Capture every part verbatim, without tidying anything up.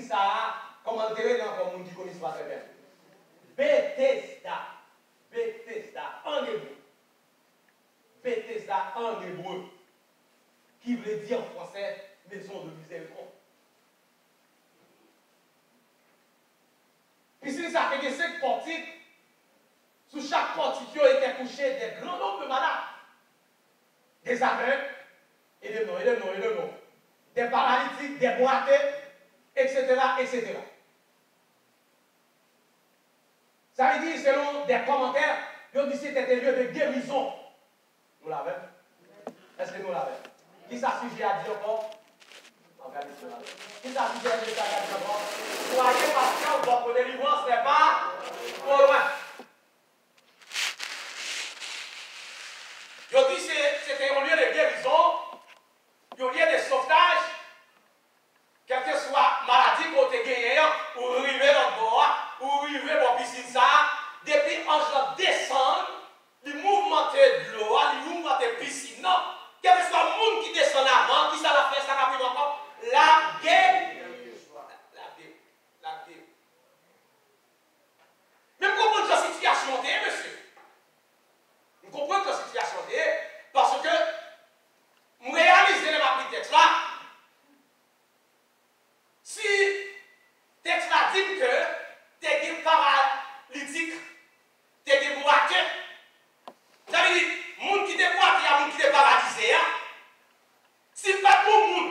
Sa a, kòman l te rele ankò, moun ki konn istwa trè byen? Betesda. Betesda, an ebre. Betesda, an ebre. Ki vle di an fransè, maison de miséricorde. Pisin sa te gen senk pòtik. Sou chak pòtik yo, étaient couchés de grands nombres de malades. Des aveugles, ede m non, ede m non, ede m non. Des paralytiques, des boiteux, et cetera, et cetera. Sa vle di, selon des commentaires, yo di c'était des lieux de guérison. Nou la avè m? Èske nou la avè m? Kisa sijè a di ankò? Òganize nou la avè m. Kisa sijè a di ankò? Soyez patients, votre délivrance n'est pas trop loin. Yo di se, se te yon lye de gerizon, yon lye de sovtaj. Kèlkeswa maladi ke w te genyen an, ou rive lòt bò a, ou rive bò pisin sa a, depi anj lan desann, li mouvmante dlo a, li mouvmante pisin nan, kèlkeswa moun ki te sann avan, kisa l ap fè, sa k ap rive ankò? L ap geri. L ap geri. L ap geri. Men m konprann jan sitiyasyon an te ye, mesye. M konprann jan sitiyasyon an te ye, paske m reyalize lè m ap li tèks la, si tèks la di m ke te gen paralitik, te gen bwate, sa vle di, moun ki te bwate a, moun ki te paralize a, si l pa t gon moun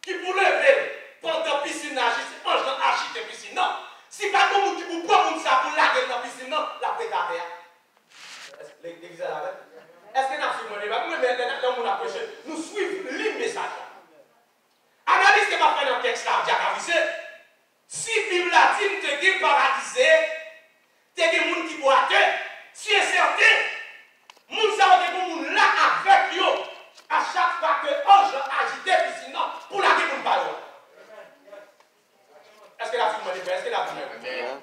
ki pou leve l pandan pisin nan ajite, anj lan ajite pisin nan. Si pa t gon moun ki pou pran moun sa pou lage l nan pisin nan, l ap ret atè a. Èske legliz la la avè m? Èske n ap swiv mwen deba? Mwen menm, lè, lè yon moun ap preche, nou swiv li mesaj la. Analiz ke m ap fè nan tèks la, dyak avise. Si Bib la di m te gen paralize, te gen moun ki bwate, si e sèten, moun sa yo te gen moun la avèk yo a chak fwa ke anj lan ajite pisin nan pou lage moun pa yo. Èske n ap swiv mwen, frè? Èske n ap swiv mwen?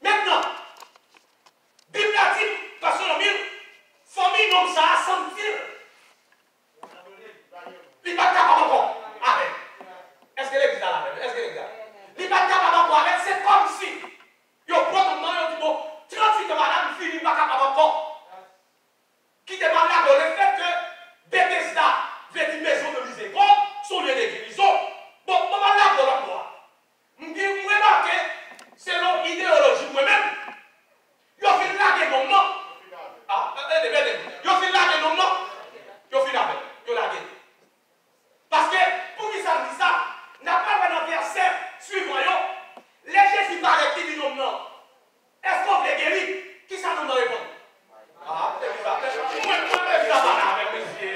Mentnan, Bib la di m, pastè Lonmil, fanmi nonm sa a santi l. Li pa t kapab ankò avè l. Èske legliz la la avè m? Èske legliz la? Li pa t kapab ankò avè l. Se kòmsi yo pran nonm nan, yo di, bon, tranntuit an, madanm, fini, li pa kapab ankò. Kite m al lage w. Lefètke Betesda vle di maison de miséricorde, se yon lye de gerizon. Bon, bon, m al lage w lòt bò a. M gen, m remake, selon ideyoloji mwen menm, yo fin lage nonm nan. Ah, ede m, ede m. Yo fin lage nonm nan. Yo fin avè l. Yo lage l. Paske, poukisa m di sa? N ap pral wè nan vèsè swivan yo. Lè Jezi parèt, li di nonm nan, èske w vle geri? Kisa nonm nan reponn? Ah, se bizarre. Mwen, mwen, se bizarre, pale avè m, mesye.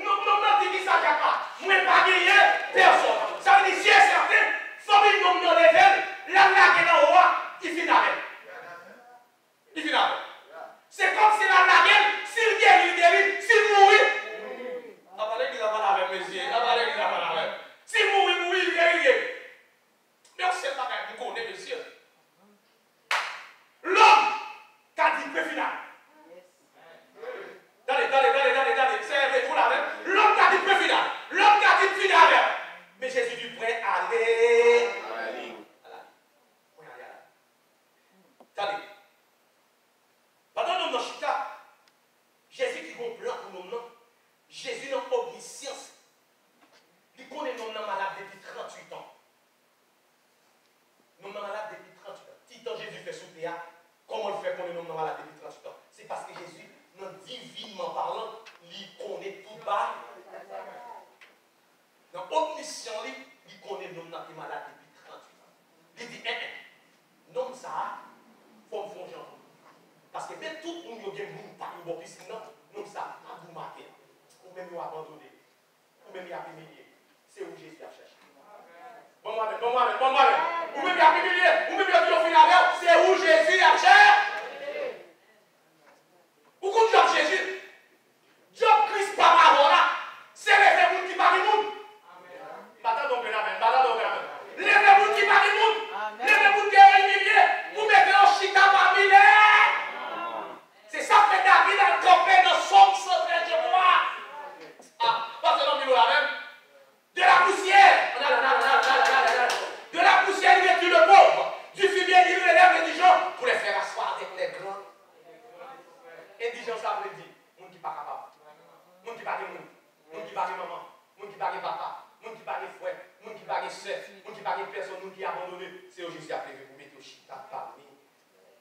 Nonm, nonm nan di kisa, Dyak la? Mwen pa genyen pèsòn. Sa vle di, si e sèten, fanmi nonm nan leve l, l al lage nan wo a, li fin avè l. Li fin avè l. Se kòmsi l al lage l, si l geri, li geri, si l mouri. Apa legliz la pale avè m, mesye. Apa legliz la pale avè m. Si l mouri, mouri, li geri, li geri. Men yon sèl bagay m konnen, mesye. Lòm ka di pwen final. Tande, tande, tande, tande, tande. Seyè Petro la menm. Lòm ka di pwen final. Lòm ka di m fini avè w. Men Jezi di pwen ale. Pwen ale a la. Tande. Pandan nonm nan chita, Jezi ki gon plan pou nonm nan. Jezi nan omnisyans. Li konnen nonm nan malad depi tranntuit an. Nonm nan malad depi tranntuit an. Ti tan Jezi fè sou tè a, kòman l fè konnen nonm nan malad depi tranntuit an? Se paske Jezi, nan divinman palan, li konnen tout bagay. Nan omnisyan li, li konnen nonm nan te malad depi tranntuit an. Li di, en, en, nonm sa a, fò m fè yon jan pou li. Paske men tout moun yo gen moun pa yo bò pisin nan, nonm sa a pa goumen atè a. Ou menm yo abandone. Ou menm y ap imilye. Se ou Jezi ap chèche. Ban mwen amèn, ban mwen amèn, ban mwen amèn. Ou menm y ap imilye. Ou menm yo di yo fin avè w. Se ou Jezi ap chèche. Ou konn djòb Jezi? Djòb Kris pa avè w la, se leve moun ki pa gen moun. M pa tande yon grenn amèn, m pa tande yon grenn amèn. Leve moun ki pa gen moun. Leve moun ki yo imilye. Pou mete yo chita pami lè. Se sa k fè David al kanpe nan Sòm san trèz, je crois. Ah, pastè Lonmil la menm. De la poussière, pa gen papa, moun ki pa gen frè, moun ki pa gen sè, moun ki pa gen pèsonn, moun ki abandone, se yo Jezi ap leve pou mete yo chita pami.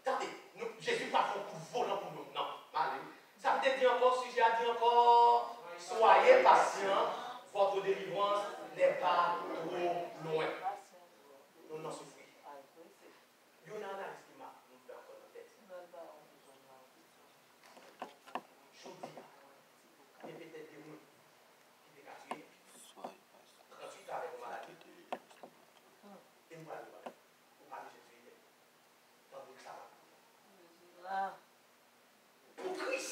Tande, nou, Jezi pral fè yon kout volan pou nonm nan. Male. Sa m te di ankò, sijè a di ankò, soyez patients, votre délivrance n'est pas trop loin. Nonm nan soufri. Youn nan analiz ki m ap fè ankò nan tèks la. Jodi a, gen petèt de moun ki te ka tiye tranntuit avèk yon maladi. E m pral di w bagay, ou pa bezwen tiye tèt ou. Tande sa m ap di w. Pou Kris,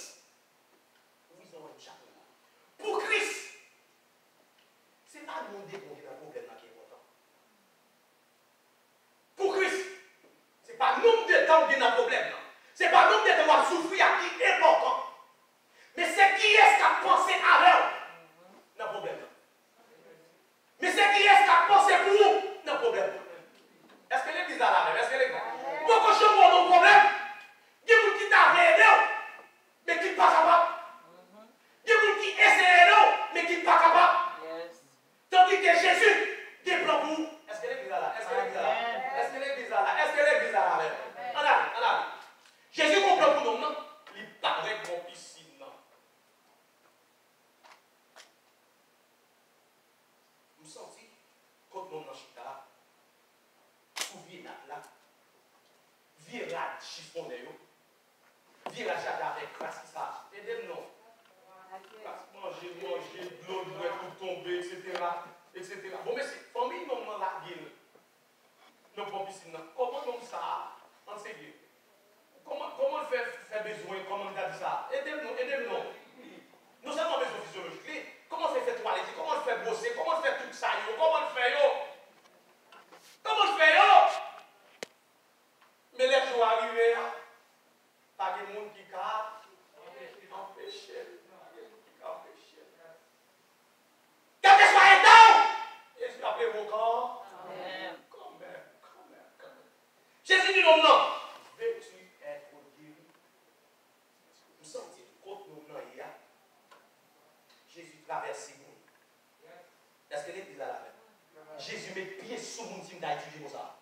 ou bezwen wè m chak moun la. Pou Kris, se pa nonm de tan w gen nan pwoblèm nan ki enpòtan. Pou Kris, se pa nonm de tan w gen nan pwoblèm nan. Se pa nonm de tan w ap soufri a ki enpòtan. Men se kiyès k ap panse avè w nan pwoblèm nan. Men se kiyès k ap panse pou ou nan pwoblèm nan. Èske legliz la la menm? Èske legliz la? Ou poko janm wè w nan yon pwoblèm. Gen moun ki ta vle ede w, men ki pa kapab. Gen moun ki eseye ede w, men ki pa kapab. Tandike Jezi gen plan pou ou. Èske legliz la la? Èske legliz la la? Èske legliz la la? Èske legliz la la menm? Ann ale, ann ale. Jezi gen plan pou nonm nan. Li parèt bò pisin nan. M santi kot nonm nan chita a, sou vye nat la, vye rad chifonnen yo, vye rad chaje avèk kras ki sa. Ede m non. Kras manje, manje, dlo l bwè, tout tonbe, etsetera, etsetera. Bon, mesye, fanmiy nonm nan lage l nan bò pisin nan. Kòman nonm sa a, ann serye? Kòman, kòman l fè, fè bezwen, kòman l ta di sa? Ede m non, ede m non. Non sèlman bezwen fizyolojik li, kòman l fè fè twalèt li, kòman l fè bwose, kòman l fè tout sa yo, kòman l fè yo? Kòman l fè yo? Men lè jou a rive a, pa gen moun ki ka anpeche l. Pa gen moun ki ka anpeche l. Kèlkeswa eta w, Jezi ap leve w kanmenm. Kanmenm, kanmenm, kanmenm. Jezi di nonm nan, veux-tu être guéri? M santi kot nonm nan ye a, Jezi travèse moun. Èske legliz la la menm? Jezi met pye sou moun si m ta itilize mo sa a.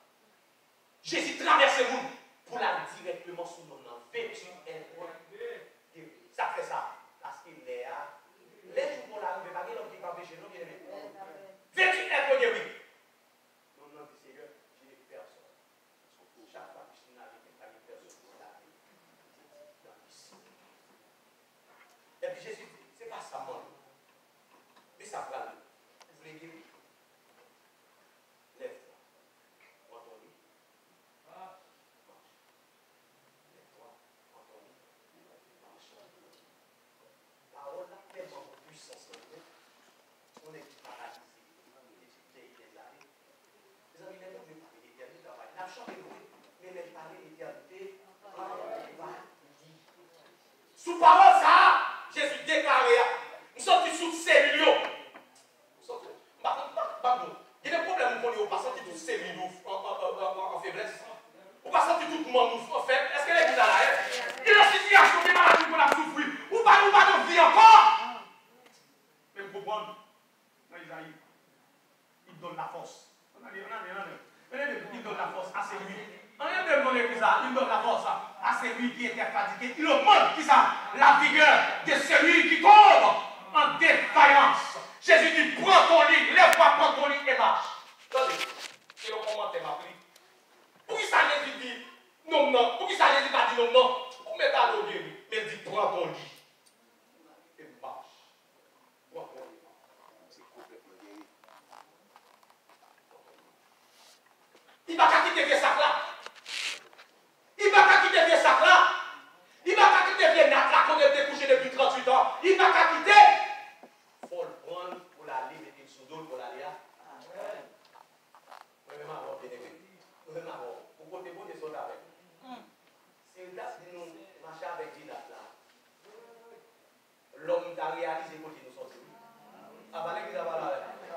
Jezi travèse moun pou l al dirèkteman sou nonm nan. Veux-tu être guéri? Sa k fè sa? Paske lè a, lè jou pa w la rive, pa gen lòm ki ka anpeche l non, byeneme. Veux-tu être guéri? Nonm nan di, Seyè, je n'ai personne. Chak fwa pisin nan ale, pa gen pèsonn pou l lave nan pisin. Epi Jezi di, se pa sa m mande w. Men sa pral, ou vle geri? Lève-toi, prends ton lit, marche. Lève-toi, prends ton lit, marche. Pawòl la tèlman gen pwisans nan li menm. Yon nèg ki paralize depi dèyè lane. Mezanmi, lè Bondye pale, Letènèl travay. N ap chante vre, men lè l pale, Letènèl te pale. Sou pawòl sa a, Jezi deklare a, m santi sou selil yo. M santi, m pa konn, m pa, m pa konn. Gen de pwoblèm ou konnen ou pa santi tout selil ou an, an, an, an, an feblès. Ou pa santi tout manm ou an fèb. Èske legliz la la, e? Gen de sitiyasyon, gen maladi ou konn ap soufri. Ou pa, ou pa nan vi ankò. Men m konprann. Nan Izayi, il donne la force. Ann ale, ann ale, ann ale. Ann ale, il donne la force à celui. Ann ale, nan legliz la, il donne la force à celui qui était fatigué. Il augmente, kisa? La vigueur de celui qui tombe en défaillance. Jezi di, pran ton lit, lève-toi, prends ton lit et marche. Tande, se yon kòmantè m ap li. Poukisa Jezi di nonm nan, poukisa Jezi pa di nonm nan, ou mèt ale w geri, men l di, pran ton lit et marche. Li pa ka kite vye sak la. Li pa ka kite vye sak la. Li pa ka kite vye nat la kote l te kouche depi tranntuit an. Li pa ka kite. Fò l pran l pou l ale mete l sou do l pou l ale a. Mwen menm avè w, byeneme. Mwen menm avè w. Ou kote Bondye sot avè m. Si l t ap di nou mache avèk vye nat la, lòm ta reyalize kote nou sòti, wi. Apa legliz la pa la,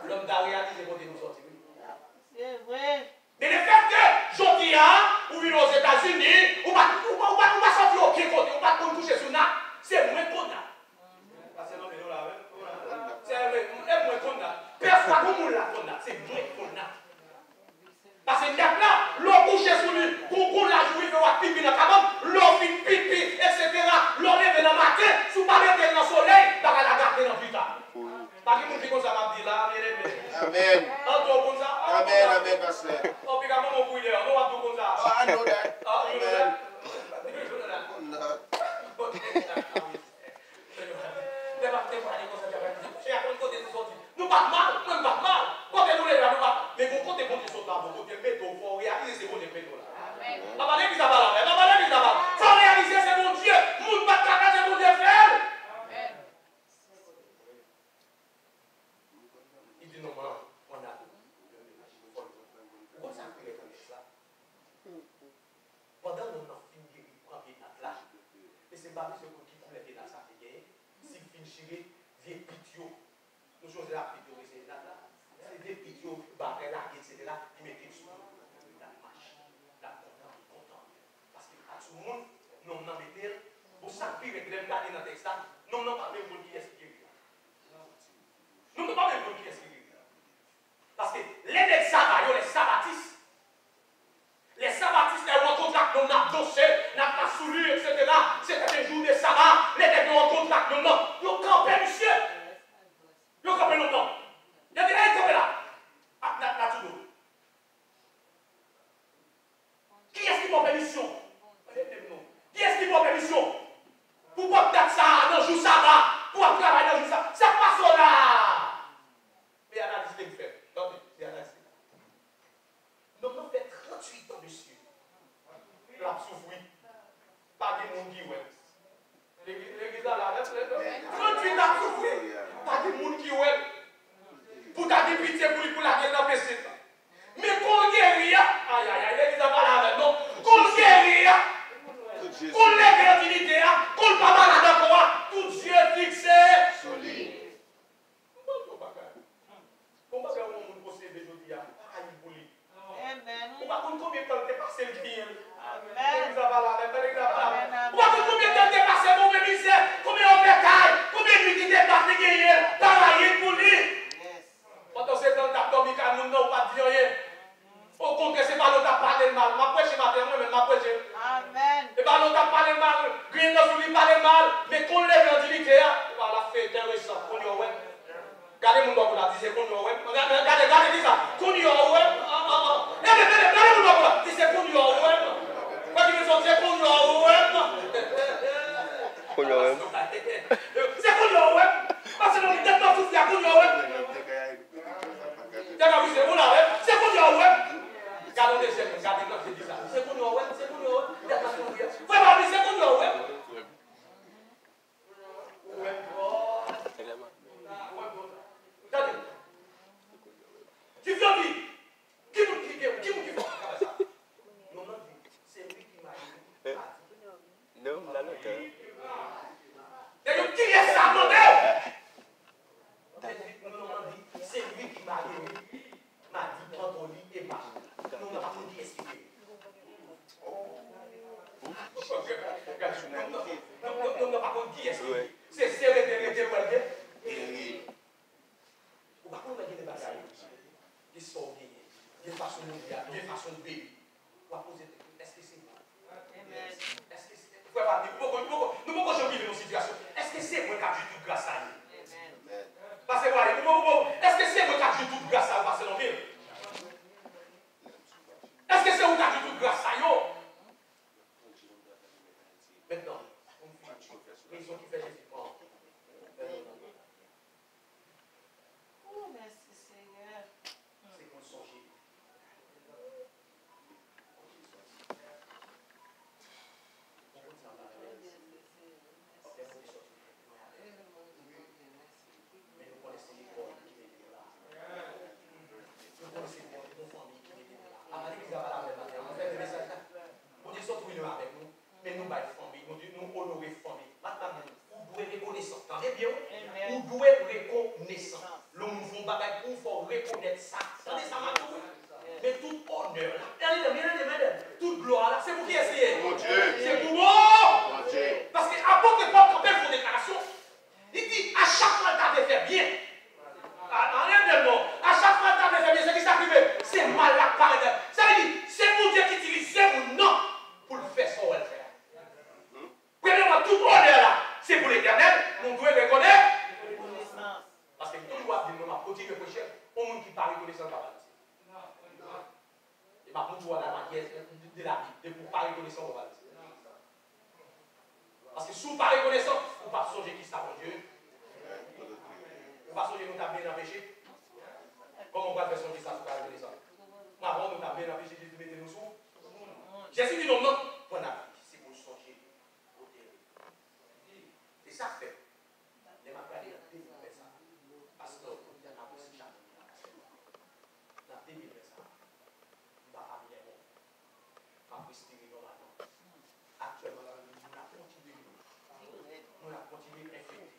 lòm ta reyalize kote nou sòti, wi. Se vre. Men lefètke jodi a, Pa gon moun la k fè w nat, se mwen k fè w nat. Paske nat la, lè w kouche sou li, gon, gon laj ou rive w ap pipi nan kabann, lè w fin pipi, etsetera, lè w leve nan maten, si w pa mete l nan solèy, bagay la gate nan pita. Pa gen moun ki konn sa m ap di la, byeneme. Amèn. Anto, w konn sa? Amèn, amèn, pastè. Anpil ka manman w brile, non, w ap di w konn sa. Oh, I know that. Ah, you know that? Amèn. You know that? Lè m ap temwanye konsa, Djabalize, monchè, a konn kote nou soti. Nou pa t mal, mwen m pa t mal. Kote nou leve a, nou pa t mal. Men gon kote Bondye sot la, bon, kote l mete w, fò w reyalize se Bondye k mete w la. Amèn. M ap pale legliz la, pale avè m, m ap pale legliz la, pale. Fò w reyalize se Bondye. Moun pa t ka fè, se Bondye fè l. Amèn. Li di non, man, pran nat ou. Ou konn sa k pi rèd nan tèks la? Pandan nonm nan fin geri, li pran vye nat la. E se m pa bezwen konn ki koulè vye nat sa te genyen. Si l fin chire, vye pit yo. Nou sonje la pit yo, se nat la. Se vye pit yo, bagay lage, etsetera, li mete l sou li. L ap mache. L ap kontan, li kontan. Paske l pa t sou moun, nonm nan mete l. Bon, sa k pi rèd, lè m gade nan tèks la, nonm nan pa menm konn kiyès ki geri a. Nonm nan pa menm konn kiyès ki geri a. Paske lè nèg saba yo, lè sabatis, lè sabatis, lè yo rankontre ak nonm nan, ap danse, n ap mache sou li, etsetera, se te jou de saba, lè nèg yo rankontre ak nonm nan, yo kanpe misye. Yo kanpe nonm nan. Yo di, "Ey, kanpe la." Ap nat, nat sou do. Kiyès ki ba w pèmisyon? Kiyès ki ba w pèmisyon pou pòt dat sa a nan jou saba, pou w ap travay nan jou saba? Sa k pase w la? Men analiz ke m fè. Tande, men analiz ke m fè. Nonm nan fè tranntuit an, mesye. L ap soufri. Pa gen moun ki wè l. Legliz, legliz la la, lè, lè, lè, tranntuit ap soufri. Pa gen moun ki wè l. Pou ta gen pitye pou li, pou lage l nan pesin. Men kou l geri a, ayayay, legliz la pale avè m, non. Kou l geri a, kou l leve an diyite a, kou l pa malad ankò a, tout zye fikse sou li. M pral di w yon bagay. Gon bagay yon moun posede jodi a, pa ayi pou li. Amen. Ou pa konn konbyen tan l te pase l genyen l. Amen. Legliz la pale avè m, legliz la pale avè m. Amen, amen. Ou pa konn konbyen tan l te pase, konbyen mizè, konbyen opètay, konbyen nwit li te pase genyen l, pa ayi pou li. Yes. Pandan se tan l t ap dòmi kay moun nan, ou pa t di anyen. Okontrè, se pa lè w t ap pale l mal. M ap preche maten an, mwen menm, m ap preche. Amen. Se pa lè w t ap pale l mal, griyen dan sou li, pale l mal. Men kou l leve an diyite a, ou pa la fè enteresan. Kounye a w wè. Gade moun bò kou la, di se kounye a w wè. Gade, gade, gade ki sa. Kounye a w wè. An, an, an. Gade, gade, gade moun bò kou la, di se kounye a w wè. Wè ki bezwen di se kounye a w wè. Kounye a w wè. Se kounye a w wè. Pase nan li tèt nan soufri a, kounye a w wè. Tèt ap vize, ou la, wè. Se kounye a w wè. Gade yon dezyèm, gade nan je di sa. Se kounye a w wè, se kounye a w wè. Tèt ap vize. Frè pa di se kounye a w wè. Ou wè. Tande. Ki vle di? Ki moun ki gen, ki moun ki fè travay sa? Nonm nan di, se li ki mare li. Non, m la lontan. Dèyè, kiyès sa mande? Dèyè, nonm nan di, se li ki mare li. Madi pran kò li e mache. Nonm nan pa konn kiyès ki te. Nonm nan, nonm nan, nonm nan pa konn kiyès ki te. Se, se rete, rete, wè l gen. Ou pa konn wè gen de bagay. Gen sa w genyen. Gen fason w ye a. Gen fason w beni. W ap poze tèt ou, èske se mwen? Èske se, frè pa di, nou poko, nou poko, nou poko janm rive nan sitiyasyon. Èske se mwen k ap jwi tout gras sa yo? Pase mwen, nou poko, poko, èske se mwen k ap jwi tout gras sa yo, pase nan men? Èske se ou k ap jwi tout gras sa yo? Mentnan, pou m fini, rezon ki fè Jezi pran. Oh, mèsi, Senyè. Se pou l sonje. Ou konn sa m pa fè? Fè moun ki sòti pou mwen avè l. Men nou konnen se lekòl ki mete nou la. Nou konnen se bon, bon fanmi ki mete nou la. Apa legliz la pa la menm maten an, nou fè de mesaj la. Bondye sot wi nou avèk nou. Men nou bay fanmi, nou di, nou onore fanmi. Maten la, ou dwe rekonesan. Tande byen, wi. Ou dwe rekonesan. Lè yon moun fè yon bagay pou ou, fò w rekonèt sa. Tande sa, m ap di w. Men tout onè la, tande, tande, tande, tout glwa la, se pou kiyès li ye? Bondye. Se pou bon. Bondye. Paske apot Pòl kanpe fè yon deklarasyon. Li di, a chak fwa l ta vle fè byen. A, a, tande byen, non. Jezi reproche, yon moun ki pa rekonesan pa ba l mesye. E m ap montre w la manyè de la Bib, depi w pa rekonesan w pa ba l mesye. Paske si w pa rekonesan, ou p ap sonje kisa Bondye. Ou pa sonje nou t ap benyen nan peche? Kòman w pral fè sonje sa si w pa rekonesan? M ap di w nou t ap benyen nan peche, Jezi mete nou sou. Jezi di nonm nan, pran lavi, se pou l sonje kote l. Se sa k fè, lè m ap gade nan de mil ven sa a, pastè, kounye a n ap osi chapo nan de mil ven sa a, m pa familyè non. M ap respire nòmalman. Aktyèlman, moun ap kontinye mouri. Moun ap kontinye enfekte.